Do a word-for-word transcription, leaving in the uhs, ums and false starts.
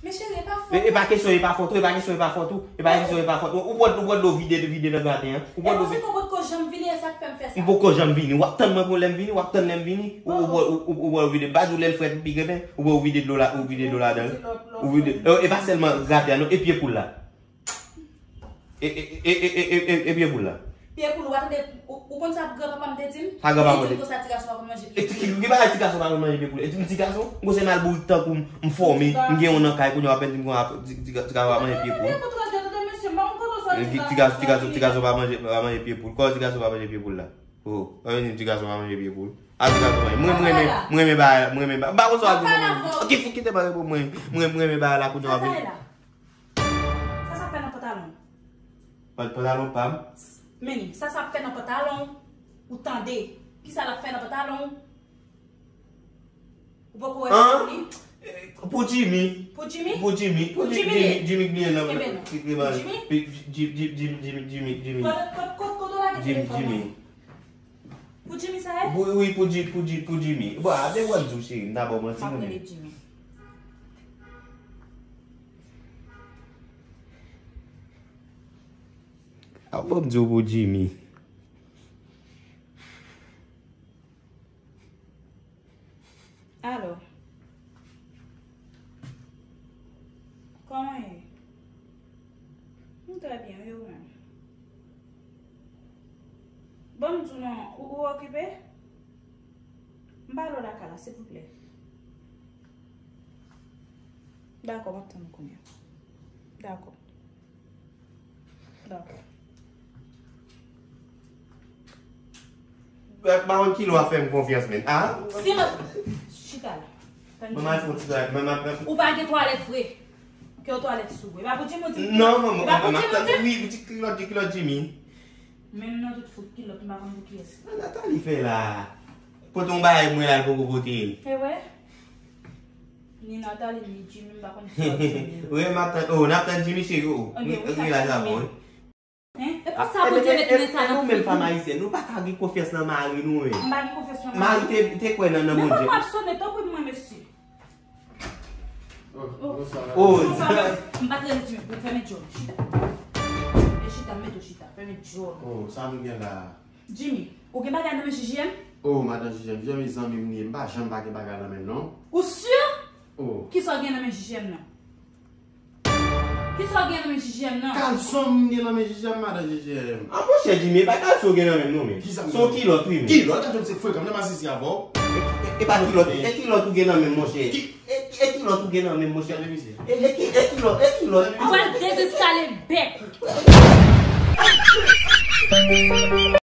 Men cheri, e pa fòt ou. E pa kesyon e pa fòt ou, e pa kesyon e pa fòt ou, e pa kesyon e pa fòt ou. Ou pran, ou pran dlo vide, vide nan graten an. Ou pran dlo vide. E ou poko janm vini, e sa k fè m fè sa. M poko janm vini. W ap tann mwen pou lè m vini, w ap tann lè m vini. Ou, ou, ou, ou, ou pran vide. M pa di w lè l frèt, m pi grennen. Ou pran ou vide dlo la, ou vide dlo ladan l. Ou vide. E, e pa sèlman graten an, non, e pye poul la. E, e, e, e pye poul la. Pye poul, ou pa tande, ou, ou konn sa granpapa m te di m? Sa granpapa m te di m? Li te di m konsa ti gason pa konn manje pye poul. E ti, ki, ki bagay ti gason pa konn manje pye poul? E ti, m ti gason? M gon se mal bourik tankou m, m fòme, m gen yon nan kay, kounye a w ap vin di m konsa ti, ti, ti gason pa manje pye poul. Ti gason, ti gason, ti gason pa manje, pa manje pye poul. Kòman ti gason pa manje pye poul la? Oh, pa vin di m ti gason pa manje pye poul. A ti gason pa manje. Mwen, mwen renmen, mwen renmen bagay la, mwen renmen bagay, m pa konn sa w ap di mwen. Ki fou kite m reponn mwen, mwen, mwen renmen bagay la kounye a w ap vin. Sa sa fè nan pantalon? Pan-, pantalon pa m. Meni, sa sa ap fè nan pantalon? Ou tande? Kisa l ap fè nan pantalon? Ou poko wè li? Pou Jimmy. Pou Jimmy? Pou Jimmy. Pou Jimmy, Jimmy, Jimmy k bliye nan. Pou Jimmy? Jimmy, Jimmy, Jimmy. Kote, kote, kote w lage telefòn nan? Pou Jimmy sa ye? Wi, pou Jimmy, pou Jimmy. Bon, a de wè m di w cheri, m ta ba w manti. M ap rele Jimmy. A bon, m di w pou Jimmy. Alo. Kòman ye? M trè byen, wi, ou menm? Ban m di w non, ou, ou okipe? M pale w lakay la, silvouplè. Dakò, m ap tann ou kounye a. Dakò. Dakò. Mwen pa konn kilè w ap fè m konfyans, men. A? Silans! Chita la. Manman, fè yon ti bagay. Manman, ou pa gen twalèt vre. Ke yon twalèt sou ou. E pa pou Jimmy ou di. Non, manman, manman, ap tann. Wi, ou di kilòt, di kilòt Jimmy. Menm nan tout fout kilòt, m pa konn pou kiyès. Sa Nathalie fè la? Pote yon bagay mwen la, l poko pote l. E wè? Ni Nathalie, ni Jimmy, m pa konn sa w di. Wi, m ap tann. Oh, n ap tann Jimmy, cheri, oh. Ok, wi, wi, la, sa bon, wi. Hein? E pou sa Bondye met mwen sa nan fi. Nou menm fanm ayisyèn, nou pa ka gen konfyans nan mari nou, men. M pa gen konfyans nan mari. Mari te, te kwè nan, nan Bondye. Men kòman w ap sonnen, tanpri mwen, mesye. Oh, oh, oh, sa. M pa t rele Jimmy pou fèmen djòl. Chita. E chita, m mete w chita. Fèmen djòl. Oh, sa nou gen la? Jimmy, ou gen bagay nan men J J M? Oh, madan J J M, Jimmy zanmi m li ye, m pa janm pa gen bagay nan men l, non. Ou si? Oh. Kisa w gen nan men J J M nan? Kisa w gen nan men J J M nan? Kalson m gen nan men J J M, madan J J M. A monchè Jimmy, e pa kalson w gen nan men m non, men. Kisa m gen? Se yon kilòt, wi, men. Kilòt, gade m se frekan, m nan masisi avè w. E, e, e pa kilòt, e kilòt ou gen nan men m, monchè. Ki- E, e kilòt ou gen nan men m, monchè. Gade misye. E, e ki, e kilòt, e kilòt. Ou pral dezeskale bèk.